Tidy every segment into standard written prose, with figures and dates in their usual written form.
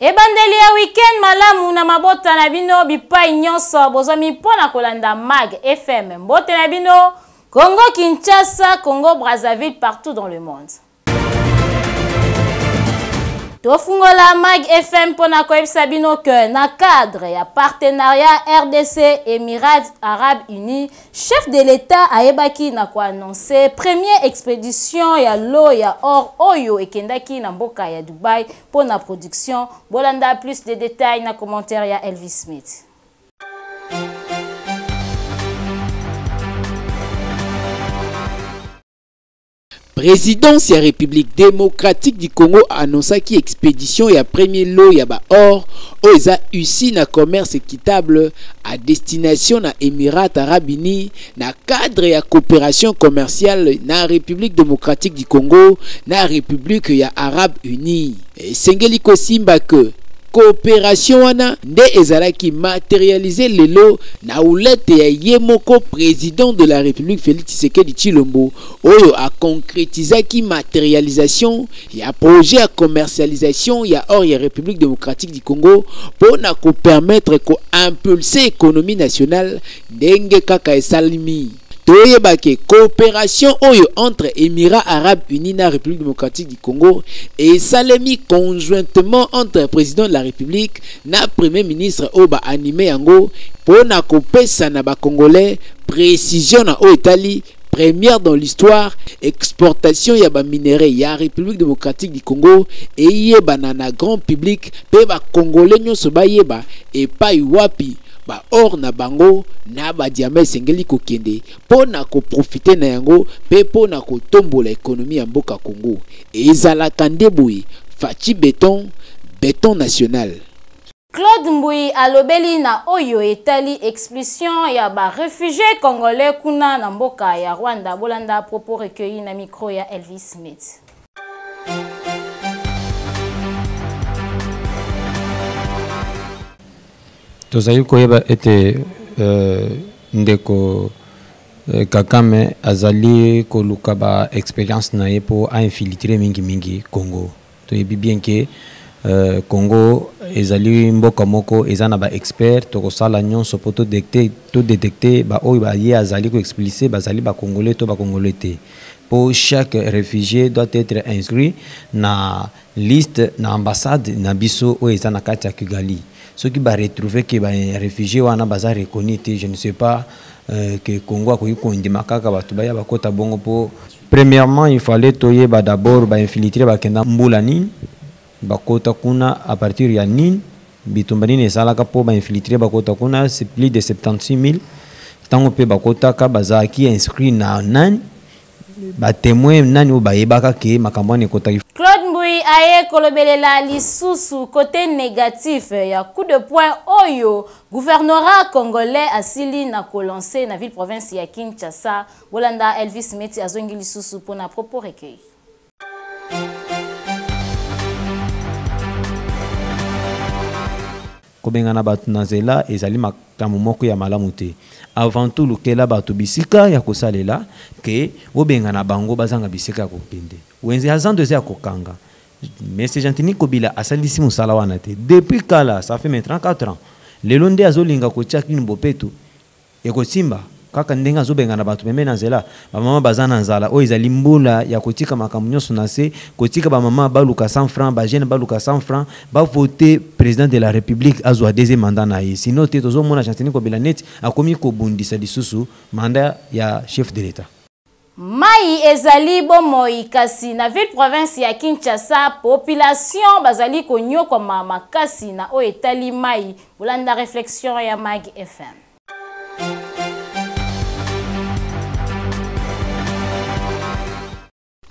Ebandeli ya week-end malamu na mabota na bino bipai nyonso bozwami mpo na kolanda Mag FM. Mbote na bino Congo Kinshasa, Congo Brazzaville, partout dans le monde. Tofungola Mag FM mpo na koyebisa bino que na cadre ya partenariat RDC Emirats Arabes Unis, chef de l'État ayebaki na koannonce première expédition ya lot ya or oyo ekendaki na mboka ya Dubaï mpo na production. Bolanda plus de détails na commentaire ya Elvis Smith. Presidence ya Republique democratique du Congo annoncaki expedition ya premier lot ya ba or oyo eza issu na commerce equitable à destination na Emirats Arabes Unis na cadre ya cooperation commerciale na Republique democratique du Congo na Republique ya Arabes Unis. Esengeli kosimba que cooperation wana nde ezalaki materialise lelo na houlette ya ye moko president de la Republique Felix Tshisekedi Tshilombo oyo a concretisaki materialisation ya projet ya commercialisation ya or ya Republique democratique du Congo mpo na ko permettre ko impulser economie nationale ndenge kaka esalemi. Toyeba ke cooperation oyo entre Emirats Arabes Unis na Republique democratique du Congo esalemi conjointement entre president de la Republique na premier ministre oyo ba anime yango mpo na kopesa na ba Congolais precision na oyo etali première dans l'histoire exportation ya ba minerais ya République démocratique du Congo eyebana na grand public mpe ba Congolais nyonso bayeba epai wapi ba or na bango na ba diamant esengeli kokende mpo na koprofite na yango mpe mpo na kotombola ekonomi ya mboka Congo. Ezalaka nde boye, Fatshi Beton, beton national. Claude Mbuyi alobeli na oyo etali expulsion ya ba refugies congolais kuna na mboka ya Rwanda. Bolanda propos recueillis na micro ya Elvis Smith. Tozali koyeba ete euh, ndeko euh, Kagame azali koluka ba experience na ye mpo a infiltrer mingi mingi Congo. Toyebi bien ke euh, Congo ezali mboka moko eza na ba expert, tokosala nyonso mpo todetecte baoyo ye azali koexpulse bazali ba Congolais to ba Congolais te, mpo chaque réfugié doit être inscrit na liste na ambassade na biso oyo eza na kati ya Kigali. Soki ba retrouver que ba réfugiés wana baza reconnu te, je ne sais pas euh, que Congo akoki kondima kaka bato baya bakota bongo. Mpo premièrement il fallait toyeba d'abord ba infiltré bakenda mbula nini, bakota kuna à partir ya nini, bitumba nini esalaka mpo ba infiltré bakota kuna. C'est plus de 76 000. Ntango mpe bakotaka, bazalaki inscrit na nani, batemoin nani oyo bayebaka ke makambo wana ekotaki. Claude Mbuyi aye kolobelela lisusu côté négatif ya coup de poing oyo gouvernorat congolais asili na kolancer na ville province ya Kinshasa. Bolanda Elvis Meti azongi lisusu mpona propos recueillis. Kobengana bato na nzela ezali makambo moko ya malamu te. Avant tout, lukela bato bisika ya kosalela ke obengana bango bazanga bisika ya kokende. Wenze ya zando eza ya kokanga. Mais Gentiny Kobila asalisi mosala wana te depuis kala, ça fait maintenant 4 ans. Lelo nde azolinga kotia kini bopeto, ekosimba kaka ndenge azobengana bato pembeni na nzela. Bamama baza na nzala oyo ezali mbula ya kotika makambo nyonso na se, kotika bamama baluka 100 francs, bajeune baluka 100 francs, bavote président de la République azwa deuxième mandat na ye. Sinon te, tozomona Gentiny Kobila neti akomi kobundisa lisusu mandat ya chef de l'État. Mai ezali bomoi, kasi na ville province ya Kinshasa population bazali konyokwama makasi na oyo etali mai. Bolanda réflexion ya Mag FM.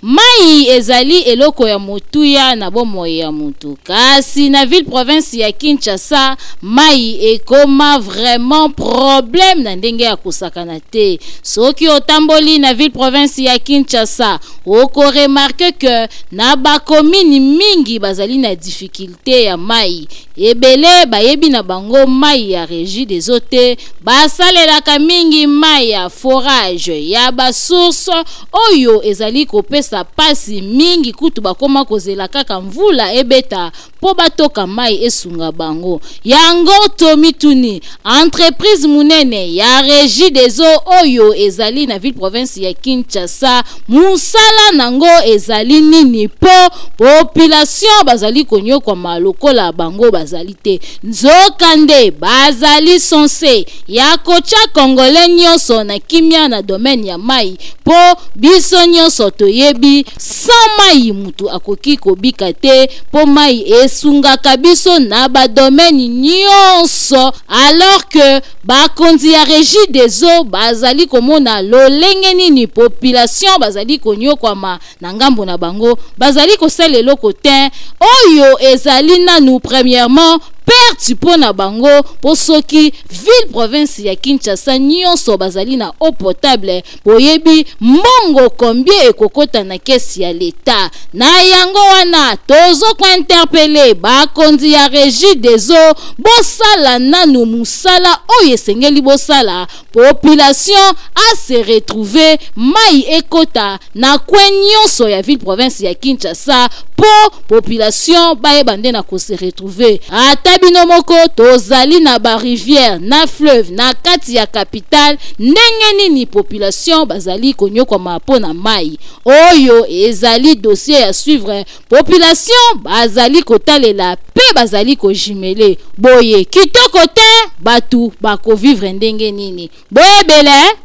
Mai ezali eloko ya motuya na bomoi ya motu, kasi na ville province ya Kinshasa mai ekoma vraiment problème na ndenge ya kosakana te. Soki otamboli na ville province ya Kinshasa, okoremarke que na bakomini mingi bazali na difficulté ya mai. Ebele bayebi na bango mai ya Régie des eaux te, basalelaka mingi mai ya forage ya basource oyo ezali kopesa pasi mingi, kutu bakoma kozela kaka mvula ebeta mpo batoka mai esunga bango. Yango tomituni, entreprise munene ya Régie des eaux oyo ezali na ville province ya Kinshasa, mosala nango ezali nini mpo population bazali konyokwama lokola bango bazali te? Nzokande bazali censé ya kotya Congolais nyonso na kimia na domaine ya mai, mpo biso nyonso toyebi sans mai mutu akoki kobika te, mpo mai esungaka biso na badomaine nyonso. Alors que bakonzi ya Régie des eaux bazali komona lolenge nini population bazali konyokwama na ngambo na bango, bazali kosala eloko te. Oyo ezali nanu premièrement perte mpo na bango, mpo soki ville province ya Kinshasa nyonso bazali na eau potable, boyebi mbongo combien ekokota na kesi ya leta. Na yango wana tozokointerpeller bakonzi ya Régie des eaux, bosala nanu mosala oyo esengeli bosala, population ase retrouver, mai ekota na coin nyonso ya ville province ya Kinshasa, mpo population bayeba nde na kose retrouver. Ata bino moko, tozali na barivière na fleuve na kati ya capitale, ndenge nini population bazali konyokwama mpo na mai? Oyo ezali dossier ya suivre. Population bazali kotalela mpe bazali kojumeler boye kitoko te. Bato bakovivre ndenge nini? Boyebele.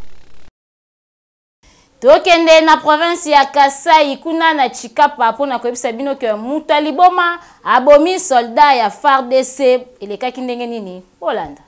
Tokende na province ya Kasai, kuna na Tshikapa, mpona koyebisa bino ke moto ya liboma abomi soldat ya FARDC. Elekaki ndenge nini? Bolanda.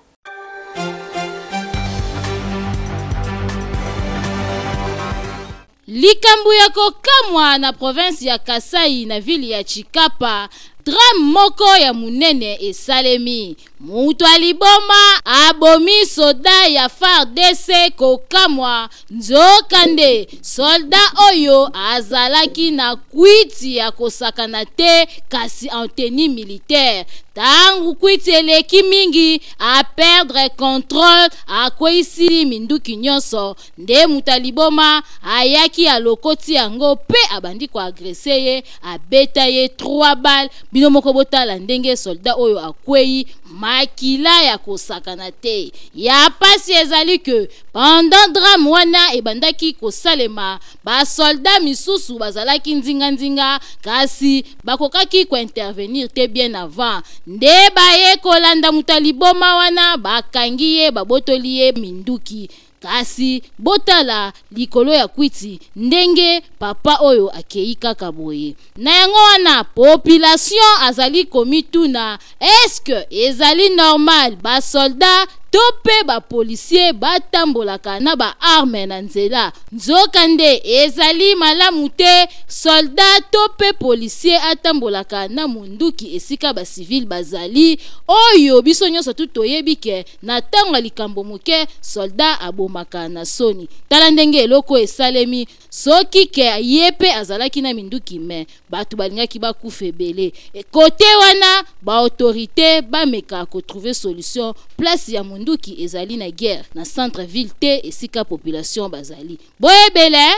Likambo ya kokamwa na province ya Kasai, na ville ya Tshikapa, drame moko ya monene esalemi. Moto ya liboma abomi soda ya FARDC. Kokamwa, nzokande soldat oyo azalaki na kwiti ya kosakana te, kasi en tenue militaire. Ntango kwiti eleki mingi, aperdre contrôle, akweyisi minduki nyonso. Nde moto ya liboma ayaki, alokoti yango mpe abandi koagresser ye, abeta ye 3 balles. Bino moko botala ndenge soldat oyo akwei, makila ya kosakana te. Ya pasi ezali ke pendant drame wana ebandaki kosalema, basoldat misusu bazalaki nzinganzinga, kasi bakokaki kointervenir te bien avant. Nde baye kolanda moto ya liboma wana, bakangi ye, babotoli ye minduki. Kasi botala likolo ya kwiti ndenge papa oyo akei kaka boye. Na yango wana population azali komituna: eske ezali normal basoldat to mpe bapolicier batambolaka na baarme na nzela? Nzokande ezali malamu te soldat to mpe policier atambolaka na munduki esika bacivils bazali, oyo biso nyonso tu toyebi ke na ntango ya likambo moke soldat abomaka na soni. Tala ndenge eloko esalemi. Soki ke ye mpe azalaki na minduki, me bato balingaki bakufa ebele. Kote wana baautorité bameka kotrouver solution. Place ya munduki ezali na guerre na centre ville te, esika population bazali. Boyebele.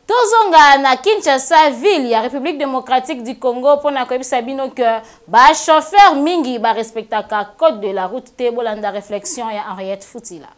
Tozonga na Kinshasa, ville ya République démocratique du Congo, mpona koyebisa bino ke bachauffeur mingi barespectaka code de la route te. Bolanda réflexion ya Henriette Futila.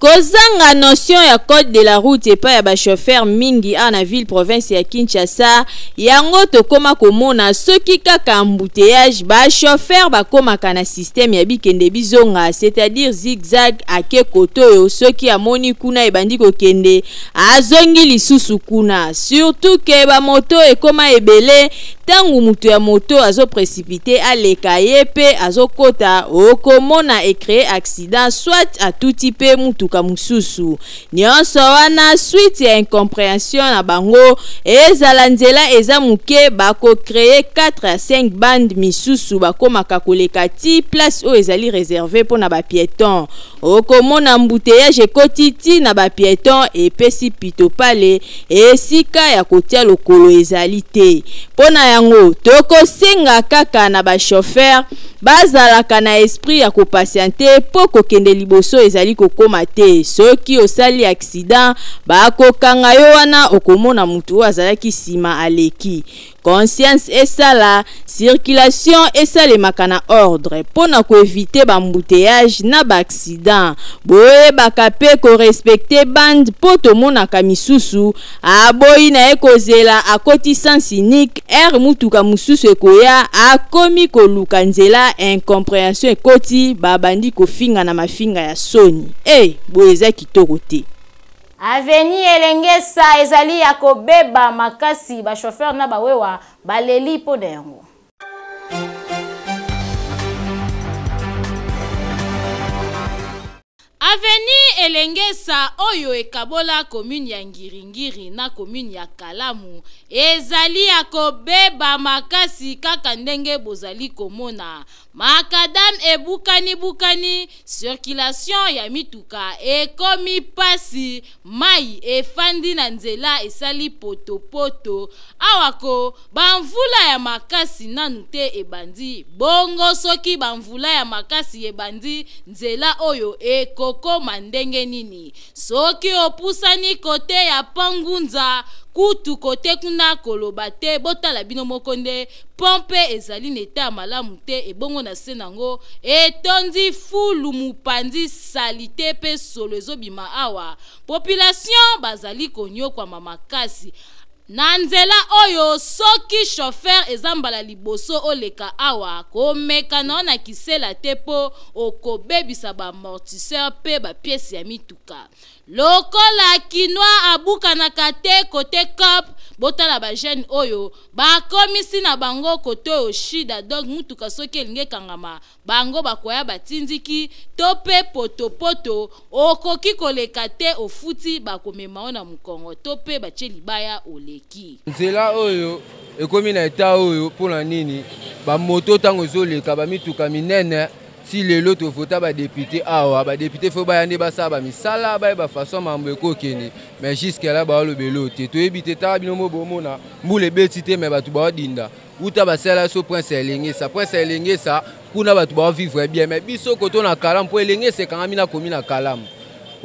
Kozanga notion ya code de la route epai ya bachauffeur mingi awa na ville province ya Kinshasa, yango tokóma komona soki kaka embouteillage, bachauffeur bakómaka na système ya bikende bizonga, c'est-à-dire zigzag. Ake kote oyo, soki amoni kuna ebandi kokende, azongi lisusu kuna. Surtout ke bamoto ekóma ebele. Ntango moto ya moto azoprécipite aleka ye mpe azokota, okomona ecree accident soit atuti mpe mutuka mosusu. Nyonso wana suite ya incomprehension na bango. Ezala nzela eza moke, bakocree 4 à 5 bande misusu bakomaka koleka ti place oyo ezali réserve mpo na bapiéton. Okomona embouteillage ekoti ti na bapiéton, epesi pitopale, esika ya kotia lokolo ezali te. Mpo na yango tokosenga kaka na bachauffeur bazalaka na esprit ya kopatienter mpo kokende liboso ezali kokóma te. Soki osali accident, bakokanga yo wana, okomona motu oyo azalaki nsima aleki. Conscience esala circulation esalemaka na ordre mpo na koéviter baembouteillage na baaccident. Boyebaka mpe korespecter bande, mpo tomonaka misusu aboyi na ye kozela, akoti sens unique, aire mutuka mosusu ekoya, akomi koluka nzela, incompréhension ekoti, babandi kofinga na mafinga ya soni. E boye eza kitoko te. Avenue Elengesa ezali ya kobeba makasi, bachauffeur na bawewa baleli mpo na yango. Avenue Elengesa oyo ekabola commune ya Ngiringiri na commune ya Kalamu ezali ya kobeba makasi kaka ndenge bozali komona. Macadam ebukani-bukani, circulation ya mituka ekomi pasi, mai efandi na nzela esali potopoto. Awa ko bamvula ya makasi nanu te ebandi. Bongo soki bamvula ya makasi ebandi, nzela oyo ekokoma ndenge nini? Soki opusani kote ya Pangunza, kutu kote kuna koloba te. Botala bino moko nde pompe ezali na eta ya malamu te, ebongo na se nango etondi fulu, mopanzi saleté mpe solo ezobima awa. Population bazali konyokwama makasi na nzela oyo. Soki chauffeur eza mbala liboso oleka awa, komeka na yo na kisela te mpo okobebisa baamortisseur mpe bapièces ya mituka. Lokola Kinois abukanaka te kote cop, botala bajeune oyo bakomisi na bango kote oyo shida. Donc mutuka soki elingi ekangama, bango bakoya batindiki to mpe potopoto, okoki koleka te, ofuti, bakomema yo na mokongo to mpe batie libaya, oleki. Nzela oyo ekomi na eta oyo mpona nini? Bamoto ntango ezoleka, bamituka minene. Ti lelo tovota badéputé awa, badéputé faut baya nde basala bamisala, bayeba façon mambo ekokende, mais jusque là baolobela te, toyebi te. Tala bino mo bomona, mbula ebeti te, mais bato baodinda. Uta basala so prince Elengesa, prince Elengesa kuna bato baovivre bien, mais biso koto na Kalamu, mpo Elengesa ekangami na komi na Kalamu.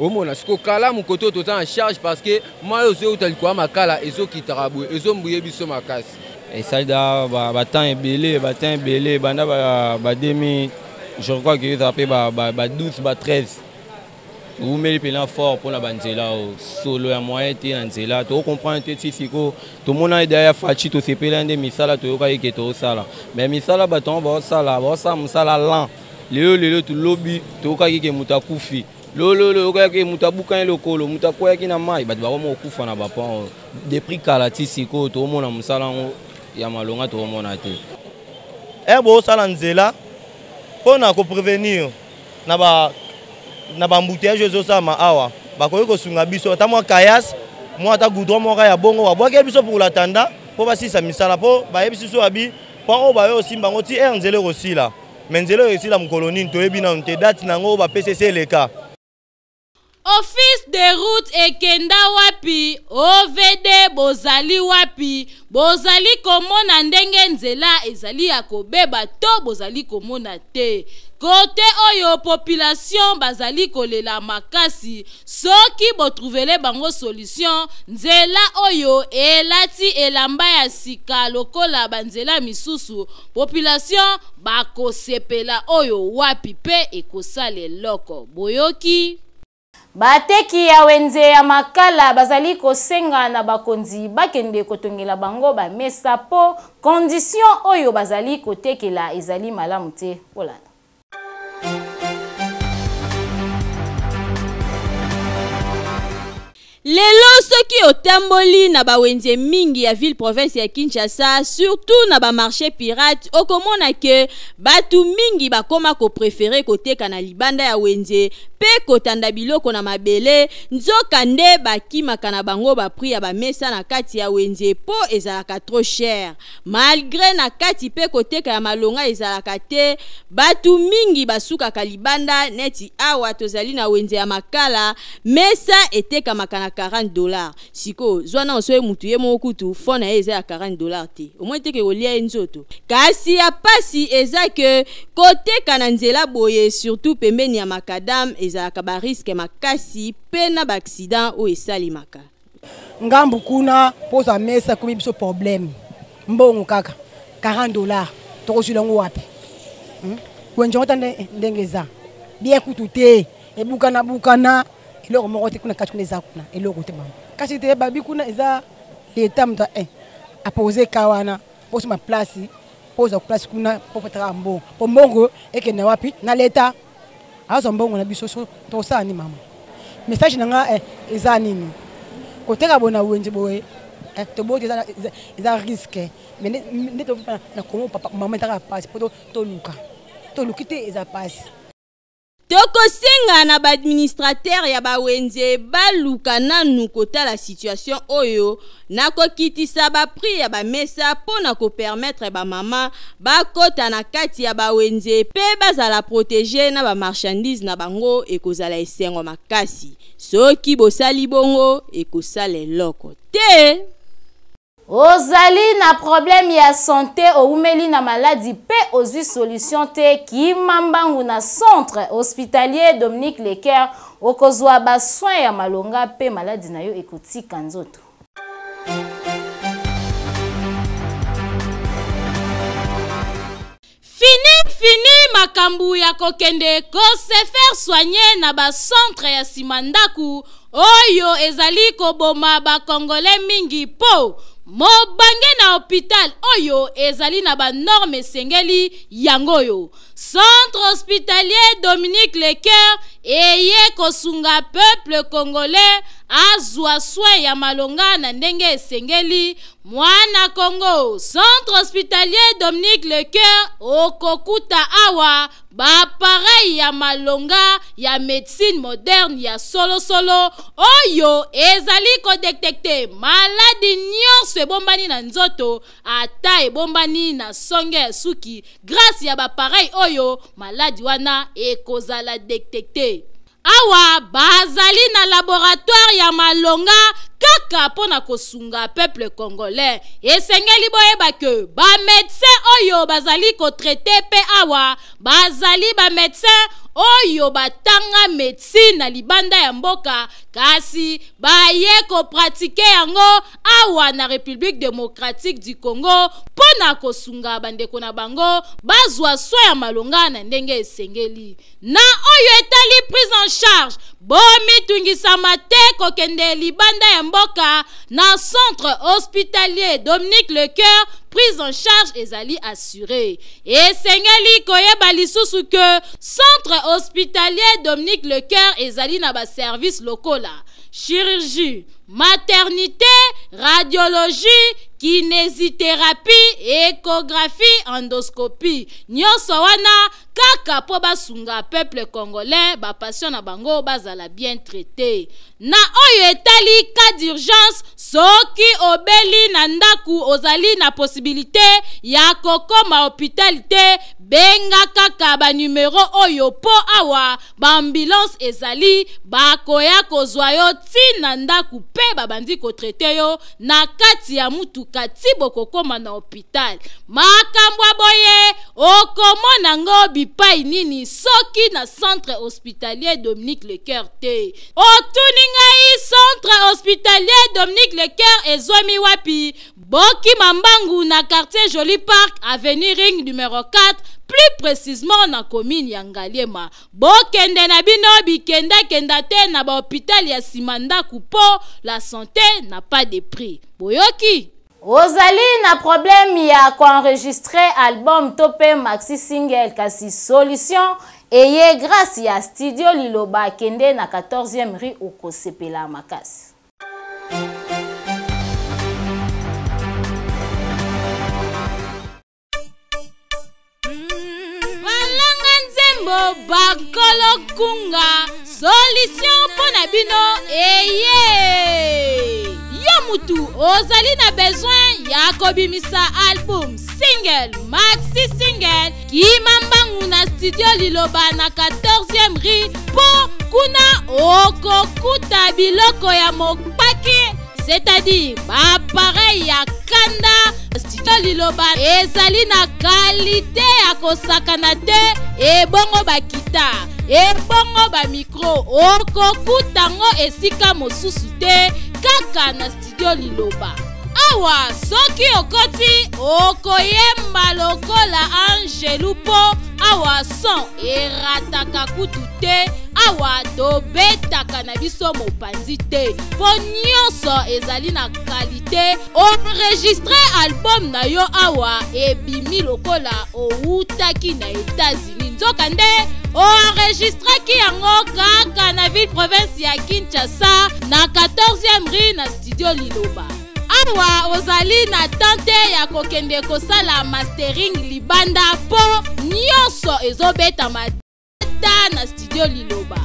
Omona siko Kalamu koto toza en charge parce que mai oyo ezouta likolo ya makala ezokitaka boye, ezombuye biso makasi. Esali da batemps ebele, batemps ebele, banda ba 2000, je crois que ezala mpe ba 12, ba 13. Ewumeli mpena fort mpona banzela oyo, solo ya moyen te na nzela. Tokocomprendre te ti sikoyo. Tomona eda ya Fatshi, tosepela nde misala toyokaki ke tozosala, mais misala bato yango baosala, baosala mosala lent. Lelo lelo tolobi, toyokaki ke moto akufi lololo, oyokaki moto abukani lokolo, moto akweyaki na mai, bato bakoma kokufa na bapont oyo. Depuis kala ti sikoyo toomona mosala yango ya malonga toomona te. Ere boosala nzela mpona koprévenir na ba na baembouteillage ezosalama awa, bakoki kosunga biso ata mwa caillasse, mwa ata goudron moko ya bongo babwaki biso pour l'attanda mpo basilisa misala, mpo bayebisi biso babi mpo oyo bayo osimba yango ti ere nzela ekosila. Mais nzela oyo esila mokolo nini, toyebi nanu te. Date na yango oyo bapesi esi eleka. Office de route ekenda wapi? OVD bozali wapi? Bozali komona ndenge nzela ezali ya kobeba to bozali komona te? Kote oyo population bazali kolela makasi. Soki botrouvele bango solution, nzela oyo elati elamba ya sika lokola banzela misusu, population bakosepela. Oyo wapi mpe ekosala eloko? Boyoki. Bateki ya wenze ya Makala bazali kosenga na bakonzi bakende kotongela bango bamesa mpo condition oyo bazali kotekela ezali malamu te. Kolanda. Lelo soki otamboli na ba wenze mingi ya ville province ya Kinshasa, surtout na ba marché pirate, okomona ke batu mingi bakoma ko preferer koteka na libanda ya wenze pe kotanda biloko na mabele, nzoka nde bakimaka na bango ba prix ya ba mesa na kati ya wenze po ezalaka trop cher. Malgre na kati pe koteka ya malonga ezalaka te, batu mingi basukaka libanda neti awa tozali na wenze ya Makala, mesa etekamaka na 40 dollars. Sikoyo zwa nao soki mutu ye moko kutu fond na ye eza ya 40 dollars te, omoni te ke kolia ye nzoto? Kasi ya pasi eza ke koteka na nzela boye surtout pembeni ya macadam ezalaka ba risques makasi pe na ba accidents oyo esalemaka. Ngambu kuna mpo ozwa mesa ekomi biso problème, mbongo kaka 40 dollars tokozwila yango wapi? Hmm? Wenze yango ta ndenge eza bien kutu te, ebukana bukana eloko moko te kuna kati kuna eza kuna eloko te mama kasi te babi kuna eza leta moto eh, apose ka wana mpo osomba place mpo ozwa place kuna mpo potaka mbongo mpo mbongo ekende wapi na leta azwa mbongo na biso so tosala nini mama message na nga eh, eza nini koteka boye na wenze boye eh, toboyi eza, eza, eza risque mais nde tofana na kongo papa mama ezaka pasi mpo toluka toluki te eza pasi. Tokosenga na ba administrateurs ya ba wenze baluka nanu kotala situation oyo na kokitisa ba prix ya ba mesa mpo na ko permettre ba mama bakota na kati ya ba wenze mpe bazala proteger na ba marchandises na bango ekozala esengo makasi. Soki bosali bongo ekosala eloko te. Ozali na problème ya sante, owumeli na maladi pe ozwi solution te, kima mbangu na centre hospitalier Dominique Lecoeur, okozwa ba soins ya malonga pe maladi na yo ekotika nzoto. Fini fini makambu ya kokende ko se faire soigner na ba centre ya sima ndaku oyo ezali koboma ba congolais mingi po mobange na hopital oyo ezali na ba norme esengeli yango oyo centre hospitalier Dominique Lecoeur eye kosunga peuple congolais azwa soin ya malonga na ndenge esengeli. Mwana Congo, Centre Hospitalier Dominique Lecoeur okokuta awa ba appareil ya malonga ya medecine moderne ya solo solo oyo ezali ko detecter maladi nyonso ebombani na nzoto ata ebombani na songe ya suki. Grace ya ba appareil oyo maladi wana ekozala detecter. Awa bazali na laboratoire ya malonga kaka mpo na kosunga peuple congolais. Esengeli boyeba ke ba medecins oyo bazali ko traiter mpe awa bazali ba medecins oyo batanga medecine na libanda ya mboka kasi baye ko pratiquer yango awa na Republique democratique du Congo mpo na kosunga bandeko na bango bazwa soin ya malonga na ndenge esengeli. Na oyo etali prise en charge, bomitungisama te kokende libanda ya mboka na centre hospitalier Dominique Lecoeur, prise en charge ezali assurée. Esengeli koyeba lisusu que centre hospitalier Dominique Lecoeur ezali na ba services lokola chirurgie, maternité, radiologie, kinésithérapie, échographie, endoscopie. Nyonso wana kaka po basunga peuple congolais, ba patients na bango bazala bien traité. Na oyo etali cas d'urgence, soki obeli na ndaku ozali na possibilité ya kokoma hôpital te, benga kaka ba numero oyo po awa ba ambulance ezali, bakoya kozwa yo ti na ndaku pe babandi ko traiter yo na kati ya mutuka ti bokokoma na hôpital. Makambo ya boye okomona ngo bipai nini soki na centre hospitalier Dominique Lecoeur te? Otuni ngai centre hospitalier Dominique Lecoeur ezwami wapi? Bokima mbangu na quartier Joli Parc, avenue Ring numero 4, plus précisément na commune ya Ngaliema. Bokende na bino bikenda-kenda te na ba hôpital ya sima ndaku po la santé n'a pas de prix. Boyoki? Ozali na problème ya ko-enregistrer album to pe maxi single, kasi solution eye grâce ya studio Liloba. Kende na 14e rue okosepela makasi. Balanga nzembo bakolo kunga solution mpo na bino eye yo mutu ozali na besoin ya kobimisa album single maxi single kima mbangu na studio liloba na 14e rue mpo kuna okokuta biloko ya mopaki c'est-à-dire bapareil ya kanda studio liloba ezali na kalite ya kosakana te ebongo bakita ebongo bamikro okokuta ngo esika mosusu te kaka na studio liloba awa soki okoti okoyemba lokola angelu mpo awa son erataka kutu te awa tobetaka na biso mopanzi te mpo nyonso ezali na kalite enregistre album na yo awa ebimi lokola owutaki na etats-unis nzokande oenregistraki yango kaka na ville province ya kinshasa na 14e rue na studio liloba awa ozali na tante ya kokende kosala mastering libanda mpo nyonso ezobetama ta na studio liloba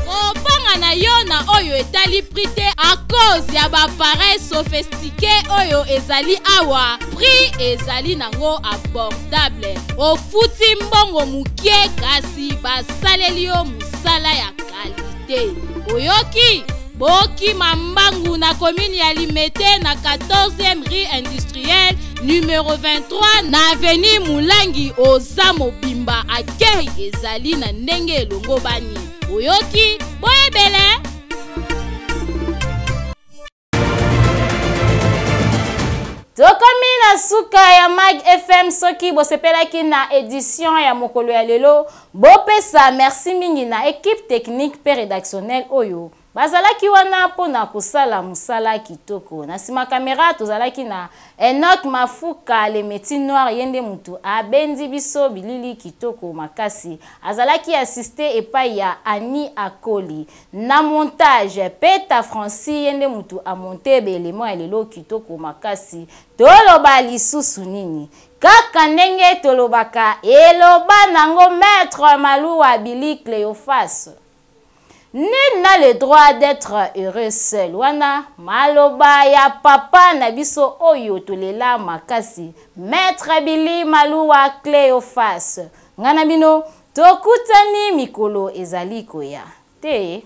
kobanga na yo na oyo etali prix te à cause ya bapareil sophistiqué oyo ezali awa prix ezali nango abordable ofuti mbongo mokie kasi basaleli yo mosala ya kalite oyoki bokima mbangu na commune ya limete na 14e rue industrielle numero 23 na avenue mulangi oza mobimba akei ezali na ndenge elongobani oyoki boyebele tokomi na suka ya mag fm soki bosepelaki na edition ya mokolo ya lelo bopesa merci mingi na equipe technique mpe redactionnelle oyo Bazalaki wana mpo na kosala mosala kitoko. Na sima camera tozalaki na Enoch Mafuka le métis noir ye nde mutu abendi biso bilili kitoko makasi. Azalaki assiste epai ya Annie Akoli. Na montage Peta Francis ye nde mutu a monte ba elements ya lelo kitoko makasi. Toloba lisusu nini? Kaka ndenge tolobaka eloba nango Maitre Maluwa Billy Cleophas. Nul n'a le droit d'etre heureux seul wana maloba ya papa na biso oyo tolela makasi Maitre Billy Maluwa Cleophas nga na bino tokutani mikolo ezali koya te.